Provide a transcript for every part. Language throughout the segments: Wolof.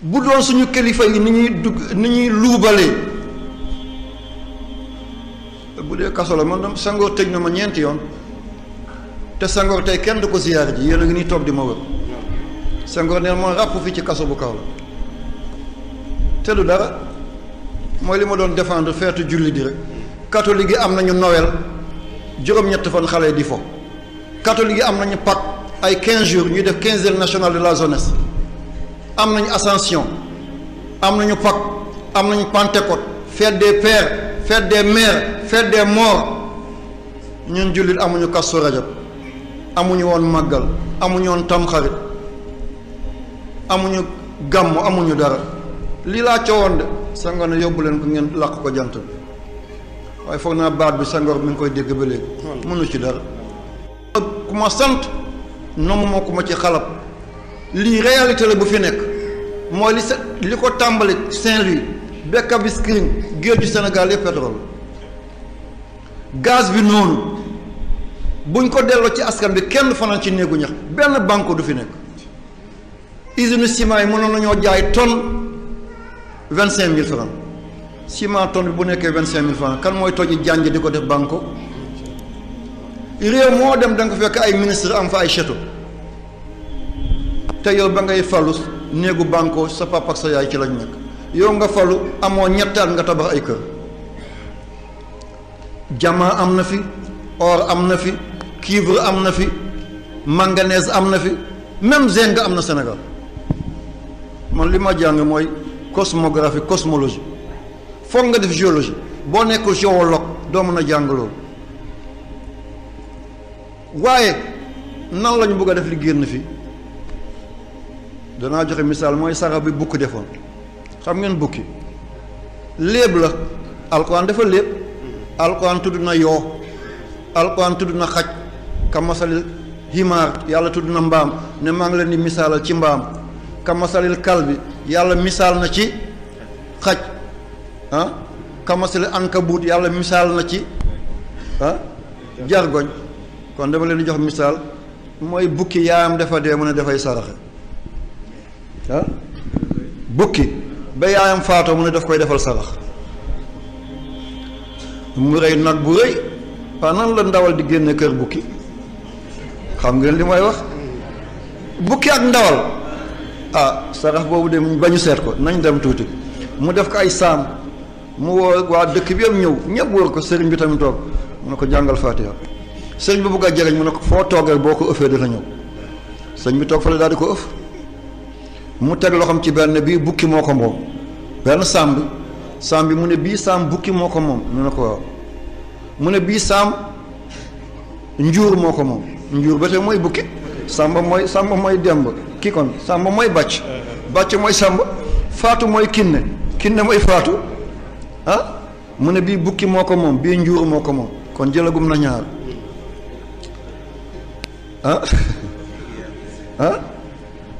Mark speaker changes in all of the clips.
Speaker 1: bu doon suñu kilifa yi ni ñuy dugg ni ñuy luubalee bu dee kaso la man Senghor tëj na ma ñeenti yoon te Senghor tey kenn du ko ziyaar ji yéen a ngi nii toog di ma wër Senghor neen moo ràpp fii ci kaso bu kaw la te du dara mooy li ma doon défendre feetu julli di rek catholique yi am nañu Noël juróom-ñett fan xale di fo catholique yi am nañu Pâques ay 15 jours ñuy def quinzaine nationale de la jeunesse am nañu Ascension am nañu Pâques am nañu Pentecôte fête des pères fête des mères fête des morts ñun jullit amuñu Kazu Rajab amuñu woon màggal amuñu woon tamxarit amuñu gàmmu amuñu dara lii laa coowoon de Senghor ne yóbbu leen ko ngeen làq ko jant bi waaye foog naa baat bi Senghor mi ngi koy dégg ba léegi mënu ci dara ku ma sant nomu moo ku ma ci xalab lii réalité la bu fi nekk mooy li ko tàmbali Saint-Louis ba Cap Skirring géeju Sénégal yëpp pétrole gaz bi noonu buñ ko delloo ci askan bi kenn fanaan ci néegu ñax benn banque du fi nekk usine ciment yi mënoon nañoo jaay tonne 25 000 francs ciment tonne bi bu nekkee 25 000 francs kan mooy toji jànj di ko def banque réew moo dem da nga fekk ay ministre am fa ay château te yow ba ngay falu néegu banque sa papa ak sa yaay ci lañ nekk yow nga falu amoo ñetti at nga tabax ay kër diamant am na fi or am na fi cuivre am na fi manganèse am na fi même zinc am na Sénégal man li ma jàng mooy cosmographie cosmologie foog nga def géologie boo nekkul géologue doo mën a jàng loolu waaye nan lañu bëgg a def li génn fi danaa joxe misaal mooy sara bi bukki defoon xam ngeen bukki léeb la alquran dafa léeb alquran tudd na yoo alquran tudd na xaj kamasalil himaar yàlla tudd na mbaam ne maa ngi leen di misaalal ci mbaam kamasalil kalbi yàlla misaal na ci xaj ah kamasalil ankabut yàlla misaal na ci jargoñ kon dama leen di jox misaal mooy bukki yaayam dafa dee mu ne dafay saraxe bukki ba yaayam faatoo mu ne daf koy defal sarax mu rëy nag bu rëy waa nan la ndawal di génne kër bukki xam ngeen li may wax bukki ak ndawal sarax boobu de ba ñu seet ko nañ dem tuuti mu def ko ay saam mu woo waa dëkk bi yëpp ñëw ñëpp wóor ko sëriñ bi tamit toog mu ne ko jàngal Fatiha sëriñ bi bugg a jëriñ mu ne ko foo toogee boo ko ëffee dina ñëw sëriñ bi toog fa la daal di ko ëff mu teg loxoom ci benn bii bukki moo ko moom benn saam bi mu ne bii saam bukki moo ko moom mu ne ko waaw mu ne bii saam njuur moo ko moom njuur ba tey mooy bukki sàmba mooy demb kii kon sàmba mooy bàcc mooy sàmba faatu mooy kinne mooy faatu mu ne bii bukki moo ko moom bii njuur moo ko moom kon jëlagum na ñaar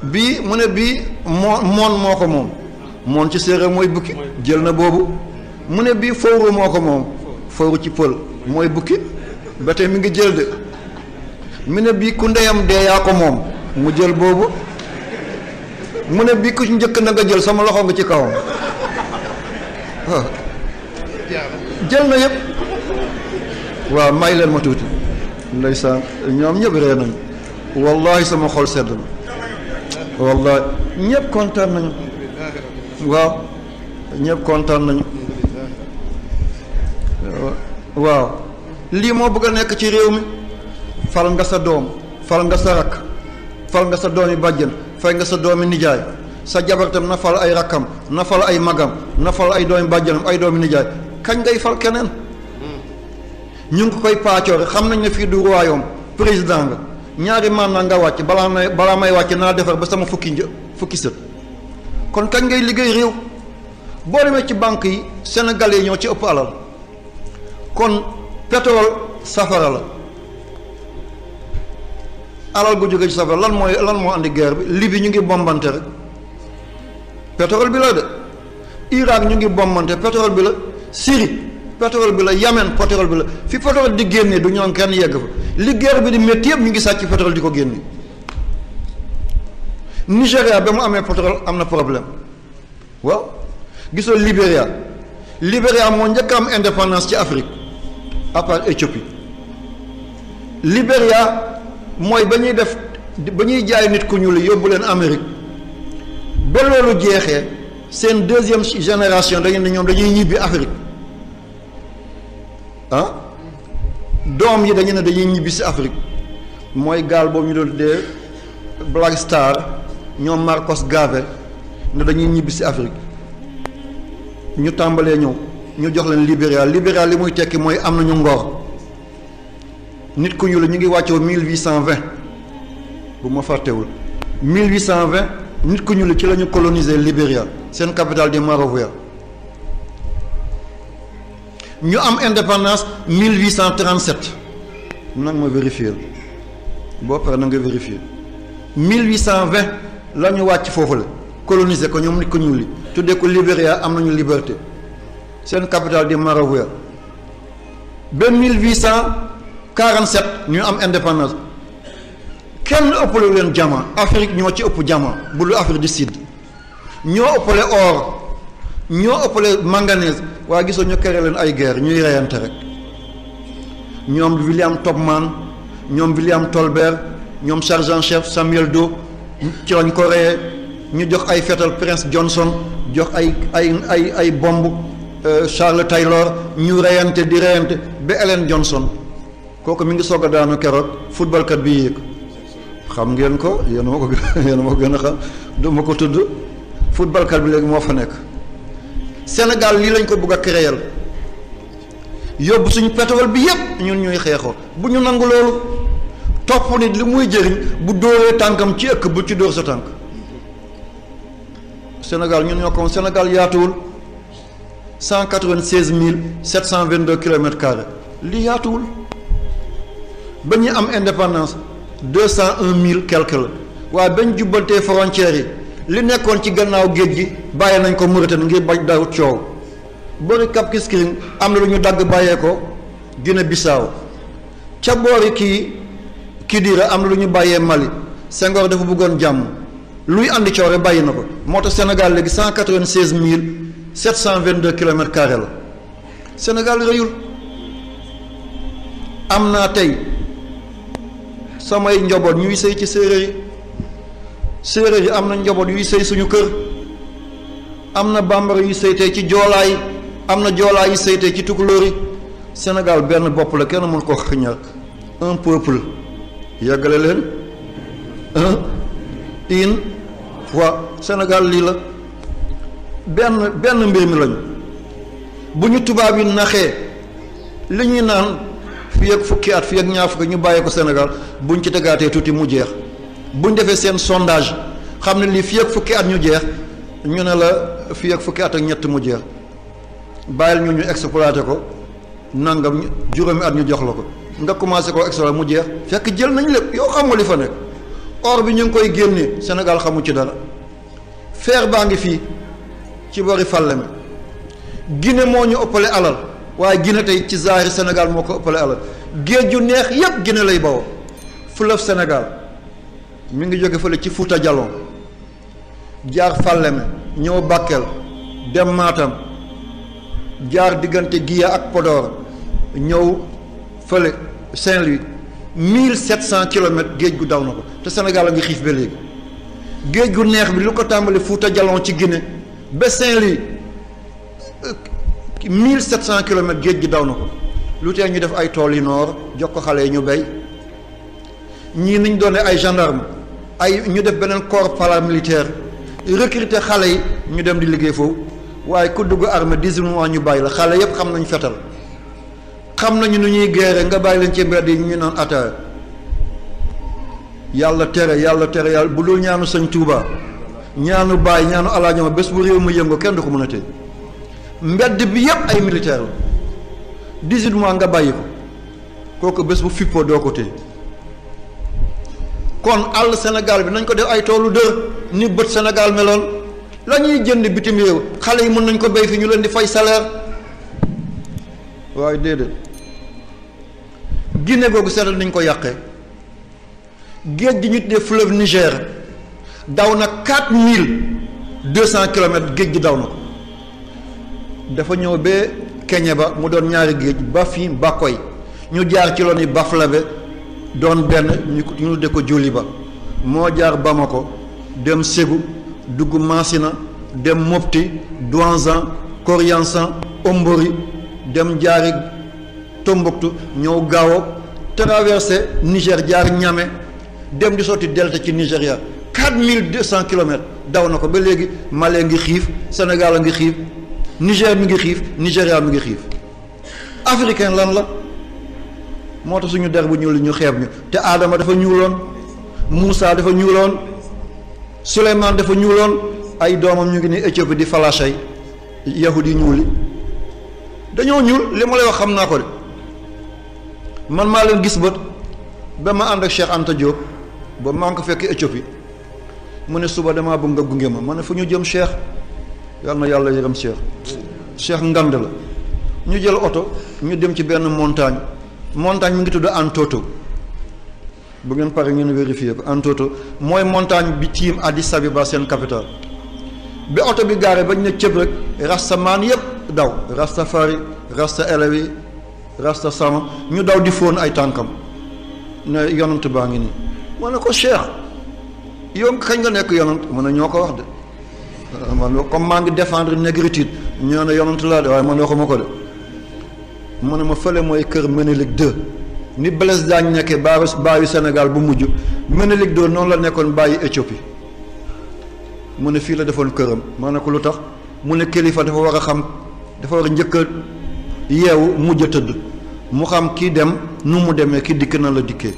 Speaker 1: bii mu ne bii moon moo ko moom moon ci séeréer mooy bukki jël na boobu mu ne bii fowru moo ko moom fowru ci pël mooy bukki ba tey mi ngi jël de mu ne bii ku ndeyam dee yaa ko moom mu jël boobu mu ne bii ku njëkk na nga jël sama loxo nga ci kawam jël na yëpp waaw may leen ma tuuti ndeysaan ñoom ñëpp ree nañu wallahi sama xol sedd na wallahi ñëpp kontaan nañu waaw ñëpp kontaan nañu waaw lii moo bëgg a nekk ci réew mi fal nga sa doom fal nga sa rakk fal nga sa doomi bàjjen fay nga sa doomi nijaay sa jabartam na fal ay rakkam na fal ay magam na fal ay doomi bàjjenam ay doomi nijaay kañ ngay fal keneen ñu ngi koy paacoore xam nañ ne fii du royaume président nga ñaari maanaam nga wàcc balaa may wàcc naa defar ba sama fukki sët kon kañ ngay liggéey réew boo demee ci banque yi sénégalais yi ñoo ci ëpp alal kon pétrole safara la alal gu jóge ci safara lan moo andi guerre bi Libye ñu ngi bombante rek pétrole bi la de Irak ñu ngi bombante pétrole bi la Syrie pétrole bi la Yemen pétrole bi la fi pétrole di génnee du ñoom kenn yegg fa li guerre bi di métti yëpp ñu ngi sàcc pétrole di ko génne Nigéria ba mu amee pétrole am na problème waaw gisoo Libéria moo njëkk am indépendance ci Afrique à part Éthiopie. Libéria mooy ba ñuy jaay nit ku ñuul yóbbu leen Amérique ba loolu jeexee seen deuxième génération dañu ne ñoom dañuy ñibbi Afrique ah doom yi dañu ne dañuy ñibbi si Afrique mooy gaal boobu ñu doon tuddee Black Star ñoom Marcos Garvey ne dañuy ñibbi si Afrique ñu tàmbalee ñëw ñu jox leen Libéria li muy tekki mooy am nañu ngor. nit ku ñuul ñu ngi wàccoo 1820 bu ma fàttewul 1820 nit ku ñuul ci la ñu coloniser Libéria seen capitale di Monrovia ñu am indépendance 1837 nag ma vérifier boo paree na nga vérifier 1820 la ñu wàcc foofu la coloniser ko ñoom nit ku ñuul li tuddee ko Libéria am nañu liberté seen capitale di Monrovia ba 1847 ñu am indépendance kenn ëppale leen diamant Afrique ñoo ci ëpp diamant bu lu Afrique du Sud ñoo ëppale or ñoo ëppale manganèse waaye gisoo ñu kere leen ay guerre ñuy reyante rek ñoom William Tubman ñoom William Tolbert ñoom sergent-chef Samuel Doe ci lañ ko reyee ñu jox ay fetal Prince Johnson jox ay bombe Charles Taylor ñu reyante di reyante ba Ellen Johnson kooku mi ngi soog a daanu keroog footballkat bi yéeg xam ngeen ko yéen a ma ko gën a xam du ma ko tudd footballkat bi léegi moo fa nekk Sénégal lii lañ ko bëgg a créer yóbbu suñu pétrole bi yépp ñun ñuy xeexoo bu ñu nangu loolu topp nit li muy jëriñ bu dóoree tànkam ci ëkk bu ci dóor sa tànk Sénégal ñun ñoo ko Sénégal yaatuwul 196 722 kilomètres carrés lii yaatuwul ba ñu am indépendance 201 000 quelque la waaye bañ jubbantee frontières yi li nekkoon ci gannaaw géej gi bàyyi nañ ko Mauritanie ngir bañ daw coow boori Cap Skirring am na lu ñu dagg bàyyee ko Guinée Bissau ca boori Kidira am na lu ñu bàyyee Mali Senghor dafa bëggoon jàmm luy andi coow rek bàyyi na ko moo tax Sénégal léegi 196 722 kilomètres carrés la Sénégal rëyul am naa tey samay njaboot ñuy sëy ci séeréer yi am na njaboot yuy sëy suñu kër am na bambara yuy sëy tey ci joolaay am na joolaay yuy sëy tey ci tukulóor yi Sénégal benn bopp la kenn mën ko xëñal un peuple yàggale leen une fois Sénégal lii la benn mbir mi lañu bu ñu tubaab yi naxee li ñuy naan fii ak fukki at fii ak ñaar fukki ñu bàyyee ko Sénégal buñ ci tegaatee tuuti mu jeex buñ defee seen sondage xam ne lii fii ak fukki at ñu jeex ñu ne la fii ak fukki at ak ñett mu jeex bàyyil ñu exploité ko nangam juróomi at ñu jox la ko nga commencé koo exploité mu jeex fekk jël nañ lépp yow xam nga li fa nekk or bi ñu ngi koy génnee Sénégal xamu ci dara fer baa ngi fii ci bori Falleme Guinée moo ñu ëppale alal waaye Guinée tey ci zaahir Sénégal moo ko ëppale alal géej ju neex yépp Guinée lay bawoo fleuve Sénégal mi ngi jóge fële ci Fouta Djallon jaar Falleme ñëw Bakel dem Matam jaar diggante Guiya ak Podor ñëw fële Saint-Louis 1700 kilomètres géej gu daw na ko te Sénégal a ngi xiif ba léegi géej gu neex bi lu ko tàmbali Fouta Djallon ci Guinée ba Saint-Louis 1700 kilomètres géej gi daw na ko lu tee ñu def ay tool yi noor jox ko xale yi ñu béy ñii niñ doone ay gendarme ay ñu def beneen corps paramilitaire recruter xale yi ñu dem di liggéey foofu waaye ku dugg armée 18 mois ñu bàyyi la xale yépp xam nañ fetal xam nañu nu ñuy géere nga bàyyi leen ci mbedd yi ñu naan ataaya yàlla tere bu dul ñaanu sëñ Touba ñaanu Baay ñaanu Alaaji Ma bés bu réew mu yëngu kenn du ko mën a téye mbedd bi yépp ay militaire la 18 mois nga bàyyi ko kooku bés bu fippoo doo ko téye kon àll Sénégal bi nañ ko def ay toolu dër ni bët Sénégal meloon la ñuy jënd bitim réew xale yi mën nañ ko béy fi ñu leen di fay salaire waaye déedéet Guinée googu seetal nañ ko yàqee géej gi ñu tuddee fleuve Niger daw na 4000 200 kilomètres géej gi daw na ko dafa ñëw ba Kenya ba mu doon ñaari géej ba fii ba koy ñu jaar ci loon yi Bafulabe doon benn ñu de ko Joliba moo jaar Bamako dem Ségou dugg Massina dem Mopti Douanzan Koriansan Ombori dem jaari Tombouctou ñëw Gao traversé Niger jaar Niamey dem di sotti delta ci Nigéria 4200 kilomètres daw na ko ba léegi Mali ngi xiif Sénégal a ngi xiif Niger mi ngi xiif Nigéria mi ngi xiif africain lan la moo tax suñu der bu ñuul ñu xeeb ñu te Adama dafa ñuuloon Moussa dafa ñuuloon Souleymane dafa ñuuloon ay doomam ñu ngi ni Éthiopie di falashay yahudi ñuuli dañoo ñuul li ma lay wax xam naa ko de man maa leen gis bët ba ma ànd ak Cheikh Anta Diop ba maa ngi ko fekk Éthiopie mu ne suba damaa bëgg nga gunge ma ne fu ñu jëm Cheikh yal na yàlla yërëm Cheikh ngand la ñu jël oto ñu dem ci benn montagne mi ngi tudd Antoto bu ngeen pare ngeen vérifier ko Antoto mooy montagne bi tiim Addis Abeba seen capitale bi oto bi gaare bañ ne cëb rek rasta maan yëpp daw rasta fari rasta elewi rasta sama ñu daw di fóon ay tànkam ne yonant baa ngi nii ma ne ko Cheikh yow kañ nga nekk yonant mu ne ñoo ko wax de man comme maa ngi défendre négritude ñoo ne yonant laa de waaye man waxuma ko de mu ne ma fële mooy kër Ménélik II ni Blaise Diagne nekkee baayu Sénégal bu mujj Ménélik II noonu la nekkoon bàyyi Éthiopie mu ne fii la defoon këram ma ne ko lu tax mu ne kilifa dafa war a xam dafa war a njëkk a yeewu mujj a tëdd mu xam kii dem nu mu demee kii dikk na la dikkee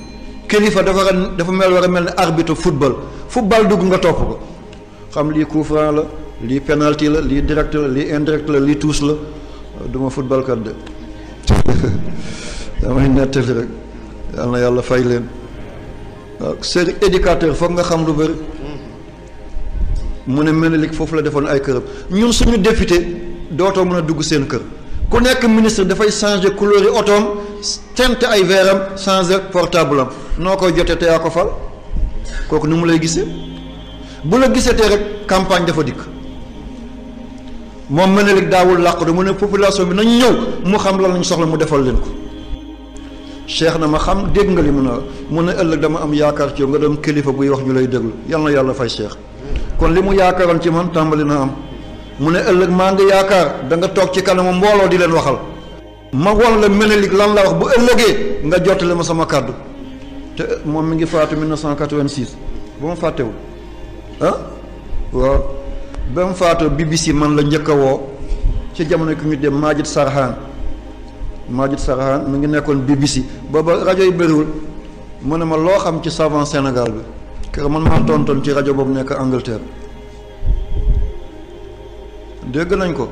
Speaker 1: kilifa dafa war a mel ne arbitre football dugg nga topp ko xam lii coup franc la lii penalty la lii direct la lii indirect la lii touche la duma football kat de damay nettali rek yal na yàlla fay leen waaw c'est éducateur foog nga xam lu bëri mu ne Ménélik foofu la defoon ay këram ñun suñu député dootoo mën a dugg seen kër ku nekk ministre dafay changer couleur yi otoom teinte ay veeram changer portable am noo koy jotee te yaa ko fal kooku ni mu lay gisee bu la gisee te rek campagne dafa dikk moom Ménélik daawul làqu de mu ne population bi nañ ñëw mu xam lan lañ soxla mu defal leen ko Cheikh na ma xam dégg nga li mu ne ëllëg dama am yaakaar ci yow nga doon kilifa buy wax ñu lay déglu yal na yàlla fay Cheikh kon li mu yaakaaroon ci man tàmbali na am mu ne ëllëg maa ngi yaakaar da nga toog ci kanamu mbooloo di leen waxal ma won la Ménélik lan la wax bu ëllëgee nga jottali ma sama kàddu te moom mi ngi faatu 1986 bu ma fàttewul waaw ba mu faatoo BBC man la njëkk a woo ci jamono ki ñu dem Majid Sarhan mi ngi nekkoon BBC booba rajo yi bëriwul mu ne ma loo xam ci savant Sénégal bi kër man maa tontoon ci rajo boobu nekk Angleterre dégg nañ ko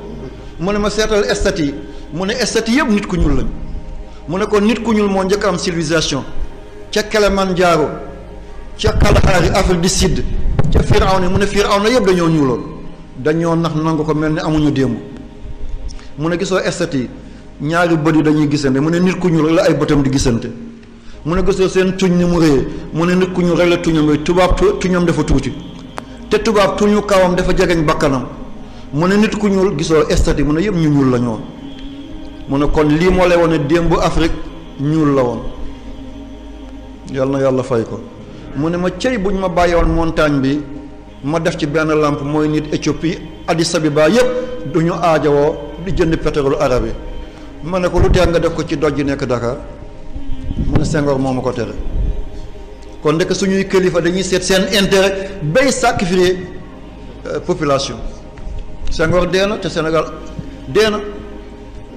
Speaker 1: mu ne ma seetal stati yi mu ne stati yëpp nit ku ñuul lañ mu ne ko nit ku ñuul moo njëkk am civilisation ca Kilimanjaro ca Kalahari Afrique du Sud ca Firawna mu ne Firawna yëpp dañoo ñuuloon dañoo nax nangu ko mel ni amuñu démb mu ne gisoo stati yi ñaari bët yi dañuy gisante mu ne nit ku ñuul rek la ay bëtam di gisante mu ne gisoo seen tuñ ni mu réyee mu ne nit ku ñuul rek la tuñam rek tubaab tuñam dafa tuuti te tubaab tuñu kawam dafa jegeñ bakkanam mu ne nit ku ñuul gisoo stati mu ne yëpp ñu ñuul la ñoon mu ne kon lii moo lay wane démb Afrique ñuul la woon yal na yàlla fay ko mu ne ma cey buñ ma bàyyi woon montagne bi ma def ci benn lampe mooy nit Éthiopie Addis Abeba yëpp du ñu aajowoo di jënd pétrole arabe yi ma ne ko lu tee nga def ko ci doj ji nekk Dakar mu ne Senghor moo ma ko tere kon ndekk suñuy kilifa dañuy seet seen intérêt bay sacrifier population Senghor dee na te Sénégal dee na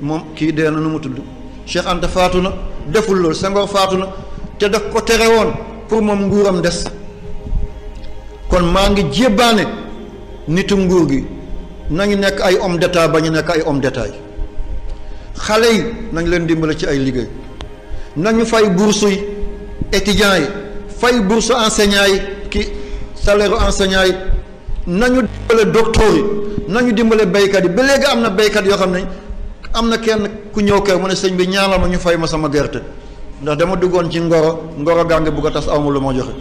Speaker 1: moom kii dee na nu mu tudd Cheikh Anta faatu na deful loolu Senghor faatu na te daf ko tere woon pour moom nguuram des kon maa ngi jébbaane nitu nguur gi nañu nekk ay homme d'état ba ñu nekk ay homme d'état yi xale yi nañ leen dimbale ci ay liggéey nañu fay bourse yi étudiants yi fay bourse enseignants yi ki salaire enseignants yi nañu dimbale docteurs yi nañu dimbale béykat yi ba léegi am na béykat yoo xam ne am na kenn ku ñëw kër mu ne sëñ bi ñaanal ma ñu fay ma sama gerte ndax dama duggoon ci ngoro gànge bugg a tas awma lu ma joxe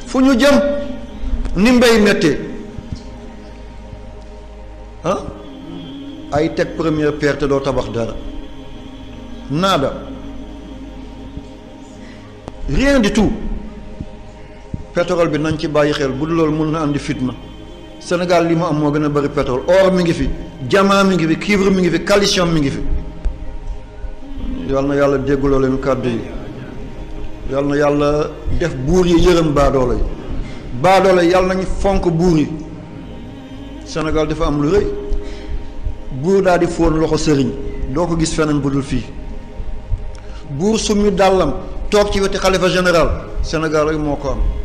Speaker 1: fu ñu jëm ni mbéy méttee ah ay teg première pierre te doo tabax dara nada rien du tout. pétrole bi nañ ci bàyyi xel bu dul loolu mun na andi fitna Sénégal li mu am moo gën a bëri pétrole or mi ngi fi diamant mi ngi fi cuivre mi ngi fi calcium mi ngi fi. yal na yàlla dégguloo leen kàddu yi yal na yàlla def buur yi yërëm baadoolo yi baadoolo yi yàlla nañu fonk buur yi. Sénégal dafa am lu rëy buur daal di fóon loxo sëriñ doo ko gis feneen bu dul fii buur summi dàllam toog ci weti xalifa général Sénégal rek moo ko am.